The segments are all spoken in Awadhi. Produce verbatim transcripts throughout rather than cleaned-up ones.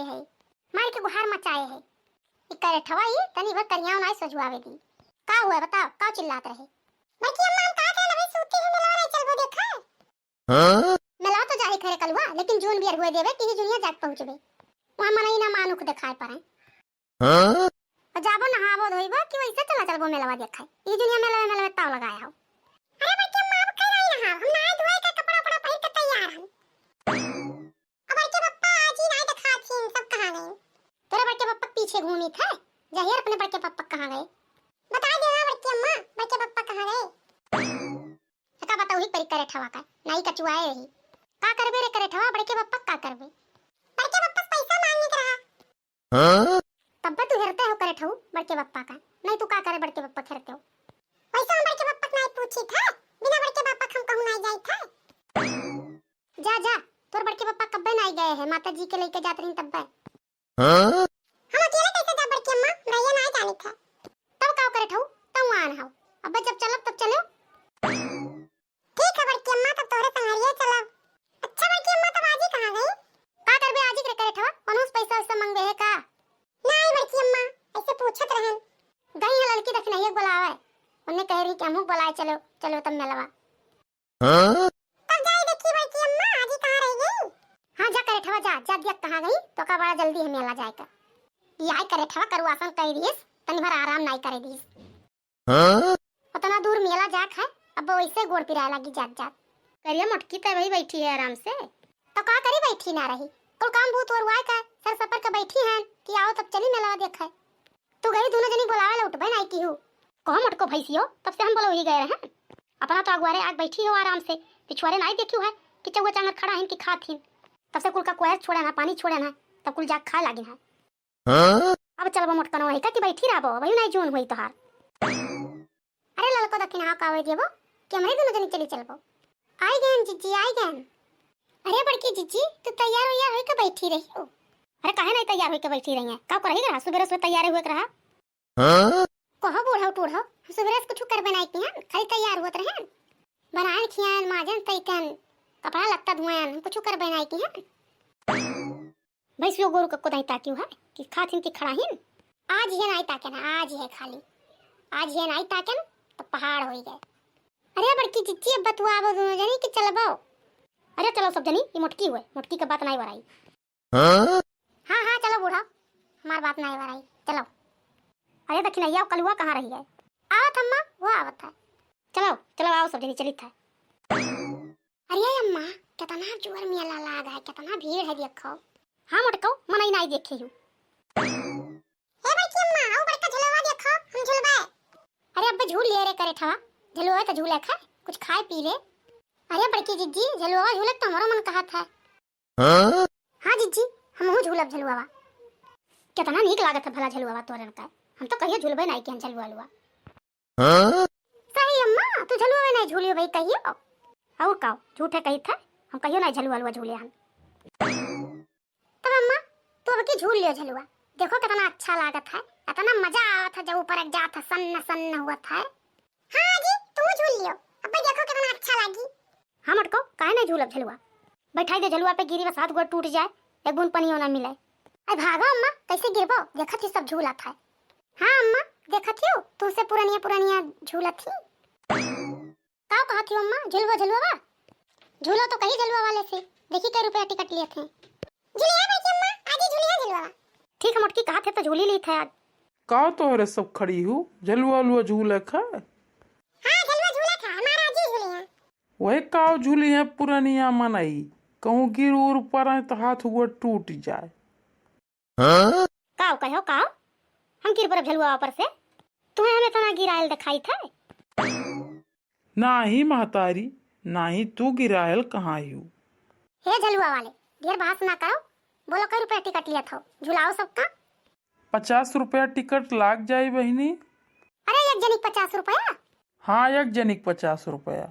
है, मार के गुहार मचाए है। ई करेठवा ई तनी भर करियाव नाई सजुआवे दी। का हुआ बताओ, का चिल्लात रहे? बड़की अम्मा, हम का कहन, अभी सूती है, मेलवा नहीं चलबो देखा? हाँ? मेलवा तो जाए खरे कलुआ, लेकिन जून बियर हुए देवे कि ही जुनिया जाके पहुँचबे। वहाँ मनई ना मानुख देखाए पड़े। हाँ? और जाबो नहाबो धोइबो कि वैसे चला चलबो मेलवा देखाए। ई जुनिया मेलवा, मेलवा ताव लगाए हो। अरे बड़की अम्मा, अब कहीं नहीं नहाब, हम नहाए धोए के कपड़ा उपड़ा पहिर के तैयार हन। अब बड़के पप्पा आज ही नाई देखात हिन, सब कहाँ गए? तोरे बड़के पप्पा के पीछे घूमी थे, जाहिर अपने बड़के पप्पा कहाँ गए? बता देना बड़की अम्मा, बड़के पप्पा कहाँ गए? तो का बताऊ ही परी करेठवा का, नाई कचुआए रही। का करबे रे करेठवा, बड़के पप्पा का करबे? बड़के पप्पा से पैसा मांगने के रहा। हाँ? तब्बे तू हेरते हो करेठऊ बड़के पप्पा का, नहीं तू का करे बड़के पप्पा हेरते हो? वैसे हम बड़के पप्पा के नाई पूछी थे, बिना बड़के पप्पा के हम कहूँ नाई जाई थे। जा, जा, तोर बड़के पप्पा कब्बे नाई गए हैं, माता जी के लेके जात रही तब्बे। हाँ? हम अकेले कैसे जा बड़की अम्मा, भैया नाई जानी थे। तब का करेठऊ, तब आन हो, अब जब चलब तब चलो। ठीक है बड़की अम्मा, तब तोहरे संगरिये चलब। अच्छा बड़की अम्मा, तब आजी कहाँ गई? का करबे आजी के रे करेठवा, कौनो से पैसा वैसा मंगबे है का? नाई बड़की अम्मा, ऐसे पूछत रहन। गई है लड़की दखिनहिया के बुलावे, उन्हें कह रही कि हमहू के बुलाए चलो, चलो तब मेलवा। हाँ? तब जाई देखी बड़की अम्मा, आजी कहाँ रह गई? हाँ जा करेठवा जा, जा दिया कहाँ गई, तो का बड़ा जल्दी है मेला जाए का। ई आई करेठवा करुआसन कह दिस, तनी भर आराम नाई करे दिस। हाँ? उतना दूर मेला जात है, अब वैसे गोड़ पिराए लागी जात जात। करिया मोटकी तब वही बैठी है आराम से। तो का करी बैठी ना रही, कुल काम भूत वरुआए का, सर सपर के बैठी हैं कि आओ तब चली मेलवा देखे। तू गई दोनों जनी बोलावे ला उठबे नाई की हूँ। कहो मोटको भैंसियो, तब से हम बोलो ही गए रहे। अपना तो अगुआरे आग बैठी हो आराम से, पिछुआरे नाई देखियो है कि चौवा चांगर खड़ा हिन कि खात हिन। तब से कुल का कोयर छोड़े ना, पानी छोड़े ना, तब कुल जाग खाए लागिन है। हाँ? अब चलबो मोटकनो वही का कि बैठी रहबो, वही नाई जून हुई तोहार। अरे ललको दखिनहा का होई देबो कि हमरे दोनों जनी चली चलबो। आई गएन जिज्जी, आई गएन। अरे बड़की जिज्जी, तू तैयार वैयार होई के बैठी रही हो? अरे काहे नाई तैयार होई के बैठी रही है? का करही रहा? सुबेरे सुबेरे तैयार हुए के रहा। हाँ? कहो बूढ़ा टूढ़ा, हम सुबेरे से कुछ करबे नाई किहन, खाली तैयार होत रहन। बनाएन खियाएन, माजेन तैकेन, कपड़ा लत्ता धुएन, हम कुछ करबे नाई किहन। भैंसियो गोरू का कोदाई ताकियो है कि खाथिन कि खड़ाहिन। आज ये नाई ताकेन, आज ये खाली, आज ये नाई ताकेन तो पहाड़ होई गए। अरे बड़की जिज्जी, अब बतुआबो दोनों जनी कि चलबो। अरे चलो सब जनी, ये मोटकी हुए, मोटकी के बात नाई वराई। हाँ? हाँ, हाँ, चलो बूढ़ा, हमार बात नाई वराई, चलो। अरे दखिनहिया कलुआ कहाँ रही है? आवत अम्मा, वो आवत है। चलो, चलो, आओ सब जनी चलित है। अरे अम्मा, कितना जोर मेला लाग है, कितना भीड़ है देखो। हाँ मोटको, मनई नाई देखे हूँ। ए बड़की अम्मा, आओ बड़का झुलवा देखो, हम झुलबे। अरे अब्बे झूल लिए रे करेठवा, झुलवा तो झूले खा, कुछ खाए पी ले। अरे बड़की जिज्जी, झुलवा झूले तो हमारो मन कहा था। हाँ? हाँ जिज्जी, हमहू झूलब झलुआवा। कितना नीक लागत है भला झलुआवा तोरन का। हम तो कहियो झूलबे नाई किहन झलुआ लुआ। हाँ? सही अम्मा, तू झलुआ नाई झूलियो भाई कहियो। और का, झूठे कही था, हम कहियो नाई झलुआ लुआ झूले हन। तब अम्मा, तू अब की झूल लियो झलुआ। देखो कितना अच्छा लागत है, इतना मजा आवत है जब ऊपर एक जात है, सन्न सन्न हुआ था। हाँ जी, तू झूल लियो। अब्बे देखो कितना अच्छा लागी। हाँ मोटको, काहे नहीं झूलब झलुआ? बैठाई दे झलुआ पे, गिरी बस हाथ गोड़ टूट जाए, एक बूंद पनियो ना मिले। अरे भागो अम्मा, कैसे गिरबो? देखत ही सब झूलत है। हाँ अम्मा, देखत ही हो, तुमसे पुरानिया पुरानिया झूलत ही। का कहत ही अम्मा, झुलबो झलुआ? झूलो तो कही झलुआ वाले से, देखी कै रुपया टिकट लिए थे। झूलिया बड़की अम्मा, आज ही झूलिया झलुआ। ठीक है मोटकी, कहत है तो झूली ली थे आज। का तोहरे सब खड़ी हु? झलुआ लुआ झूले खा? हाँ, झलुआ झूले खा, हमारा आज ही झूलिया। वही काव झूली है पुरनिया मनई, कहूँ गिर उर पड़े तो हाथ गोड़ टूट जाए। हाँ? काव कहो काव? हम गिर पड़ब झलुआ ऊपर से? तुम्हें हम इतना गिरायल दिखाई था? नाही महतारी, नाही तू गिरायल कहाँ यू। हे झलुआ वाले, ढेर बहस ना करो, बोलो कै रुपया टिकट लिया था, झुलाओ सबका। पचास रुपया टिकट लाग जाई बहिनी। अरे एक जनिक पचास रुपया? हाँ, एक जनिक पचास रुपया।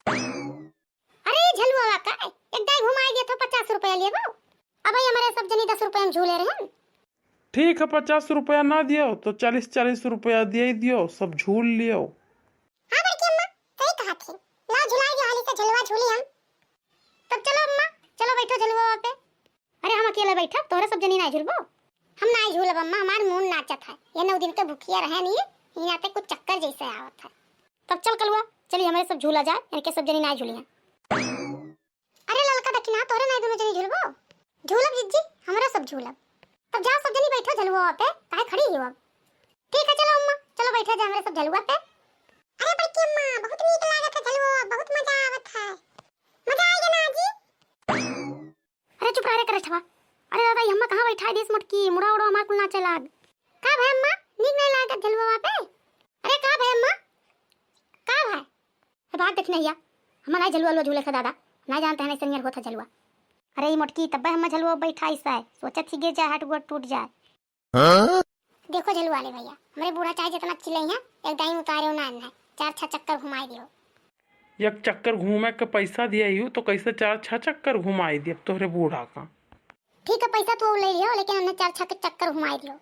अरे ये झलुआ का एक दाई घुमाई दिया था, पचास रुपया लेबो। अब ये हमारे सब जनी दस रुपया में झूले रहन। ठीक है, पचास रुपया ना दियो तो चालीस चालीस रुपया दे दियो, सब झूल लियो। हाँ बड़की अम्मा, सही कहा थी। लाओ झुलाई दियो हाली से झलुआ झूली हम। तब चलो अम्मा, चलो बैठो झलुआ पे। अरे हम अकेले बैठा, तोहरे सब जनी नाहीं झूलबो? हम नाहीं झूलब अम्मा, हमार मून नाचत है। ये नौ दिन के भुखिया रहे नहीं, इहाँ ते कुछ चक्कर जैसे आवत है। तब चल कलुआ, चली हमरे सब झूला जाए, इनके सब जनी नाहीं झूलिया। अरे ललका दखिना, तोहरे नाहीं दुनो जनी झूलबो? झूलब जिज्जी, हमरो सब झूलब। तब जाओ सब जनी बैठो झलुआ पे, काहे खड़ी ही हो अब? ठीक है चलो अम्मा, चलो बैठे जाए हमरे सब झलुआ पे। अरे बड़की अम्मा, बहुत नीक लागत है झलुआ, बहुत मजा आवत है। मजा आएगा ना जी? अरे चुप रह रे करेठवा। अरे दादा, ये अम्मा कहाँ बैठा है देश मोटकी, मुड़ा उड़ा हमार कुल नाचे लाग। का भय अम्मा, नीक नहीं लागत झलुआ पे? अरे का भय अम्मा, का भय? ए बात देखने हिया, हम नाहीं झलुआ उलुआ झूले थे दादा, नाहीं जानते हैं ऐसे नियर होता झलुआ। अरे ई मोटकी तब्बे हम झलुआ बैठा ऐसा है, सोचत ही गिर जाए, हाथ गोड़ टूट जाए। हाँ? देखो झलुआ वाले भैया, हमरे बूढ़ा चाहे जितना चिल्लाई हैं, एक दाई उतारे ना है, चार छह चक्कर घुमाई दियो। एक चक्कर घूमे के पैसा दिया ही तो कैसे चार छह चक्कर घुमाई दिया तोहरे बूढ़ा का? ठीक है, पैसा तू ले लियो, लेकिन उन्हें चार छह के चक्कर घुमाई दियो।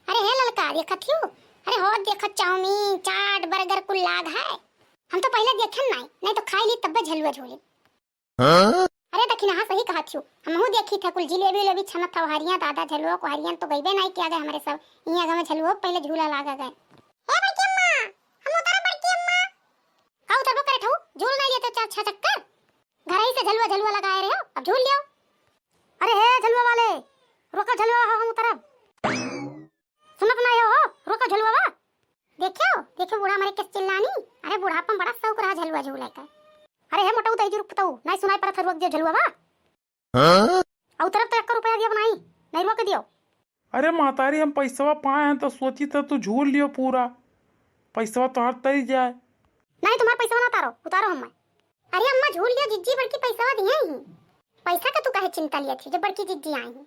अरे हे ललका, देखत हियो? अरे हो, देखत चाउमीन, चाट, बर्गर कुल लाग है। हम तो पहले देखे नाहीं, नाहीं तो खाई ली तब्बे झलुआ झूली। हाँ? अरे दखिना, हाँ सही कहत हियो, हमहू देखी थे कुल जिलेबी उलेबी छनत हव हरिया दादा, झलुआ को हरियन तो गईबे नाहीं किया गए हमरे सब। इहाँ गए झलुआ पहले झूला लागा गए। ए बड़की अम्मा, हम उतरब बड़की अम्मा। का उतरबो करे ठऊ, झूल नाहीं लेते चार छह चक्कर। घर ही से झलुआ झलुआ लगाए रहे हो, अब झूल लियो। अरे हे झलुआ वाले, रोका झलुआ हो, हम उतरब। सुनत नाहीं हो, रोका झलुआ बा। देखियो, देखियो बूढ़ा मरे किस चिल्लानी। अरे बुढ़ापा में बड़ा शौक रहा झलुआ झूले का। अरे हे मोटऊ दही रुक पतऊ, नाहीं सुनाई पड़त है, रोक दियो झलुआ बा। हाँ? आ उतरब तो एक रुपया दियो नाहीं, नाहीं रोक दियो। अरे महतारी, हम पैसवा पाए हैं तो सोची था तू झूल लियो पूरा, पैसवा तोहर तरी जाए। नाहीं, तुम्हार पैसवा ना तारो, उतारो हम्मा। अरे अम्मा झूल लियो, जिज्जी बड़की पैसवा दिए ही। पैसा का तू काहे चिंता लिया थी जब बड़की जिज्जी आई ही।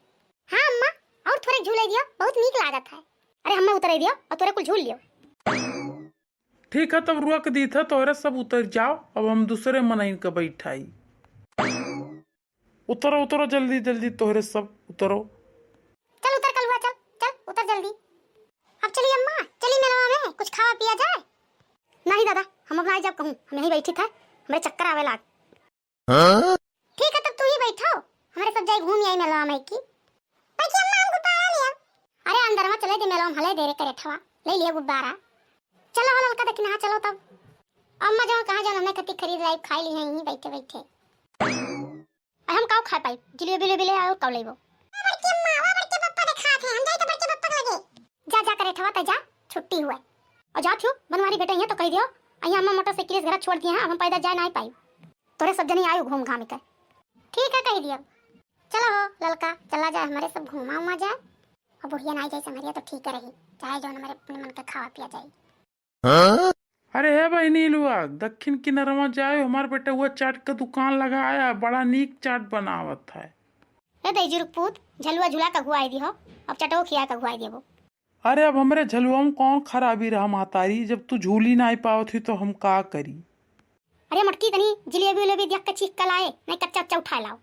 हाँ अम्मा, और थोड़े झूले दियो, बहुत नीक लागत है। अरे हम्मा उतरे दियो और थोड़े कुल झूल लियो। ठीक है, तब रोक दी था, तोहरे सब उतर जाओ, अब हम दूसरे मनइन के बैठाई। उतरो, उतरो, जल्दी, जल्मी, तोहरे सब उतरो। चल उतर कलुआ, चल, चल उतर जल्दी। अब चली अम्मा, चली मेलवा में कुछ खावा पिया जाए। नहीं दादा, हम अब नाहीं जाब कहूँ, हम यहीं बैठी थे, हमरे चक्कर आवे लाग। हाँ? ठीक है, तब तू ही बैठो, हमरे सब जाई घूम आई मेलवा में की। बल्कि अम्मा हम गुब्बारा ले आब। अरे अंदर में चले दे मेलवा में, हले दे रे करेठवा, ले लिया गुब्बारा। चलो हो ललका दखिना, चलो तब। अम्मा जौन कहाँ जौन हमने कति खरीद लाई, खाई ली है यहीं बैठे बैठे। अरे हम काव खाए पाई, जिलेबी उलेबी ले और काव लेबो। बड़के अम्मा, वो बड़के पप्पा देखात है, हम जाई तो बड़के पप्पा के लगे। जा, जा करेठवा, त जा, छुट्टी हुआ। और जा थियो, बनवारी बेटा यहाँ तो कह दियो, यहाँ अम्मा मोटरसाइकिल इस घर छोड़ दिए हैं, अब हम पैदल जाए नाहीं पाई। तोरे सब जनी आयु घूम घाम के। ठीक है, कह दियो। चलो हो ललका, चला जाए, हमारे सब घूमा उमा जाए। और बुढ़िया नाहीं जाए संगरिया तो ठीक रही, चाहे जौन हमारे अपने मन के खावा पिया जाए। हाँ? अरे हे बहिनी लुआ, दक्षिण किनरवा जाए, हमार बेटा हुआ चाट के दुकान लगाया, बड़ा नीक चाट बनावत है। ए दईजुर पूत, झलुआ झुला के घुआई दिहो, अब चटो खिया के घुआई देबो। अरे अब हमरे झलुआ में कौन खराबी रहा महतारी, जब तू झूली नाहीं पावत ही तो हम का करी? अरे मोटकी तनी जिलेबी उलेबी देख के चीख के लाए, नाहीं कच्चा उच्चा उठाए लाओ।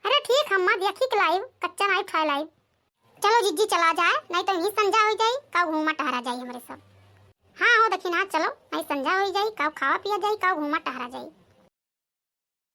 अरे ठीक अम्मा, देखी के लाइब, कच्चा नाहीं उठाए लाइब। चलो जिज्जी चला जाए, नाहीं तो यहीं संझा हो जाई, काव घूमा टहरा जाई हमरे सब। हाँ हो दखिना, चलो, नाहीं संझा हो जाई, काव खावा पिया जाई, काव घूमा टहरा जाई।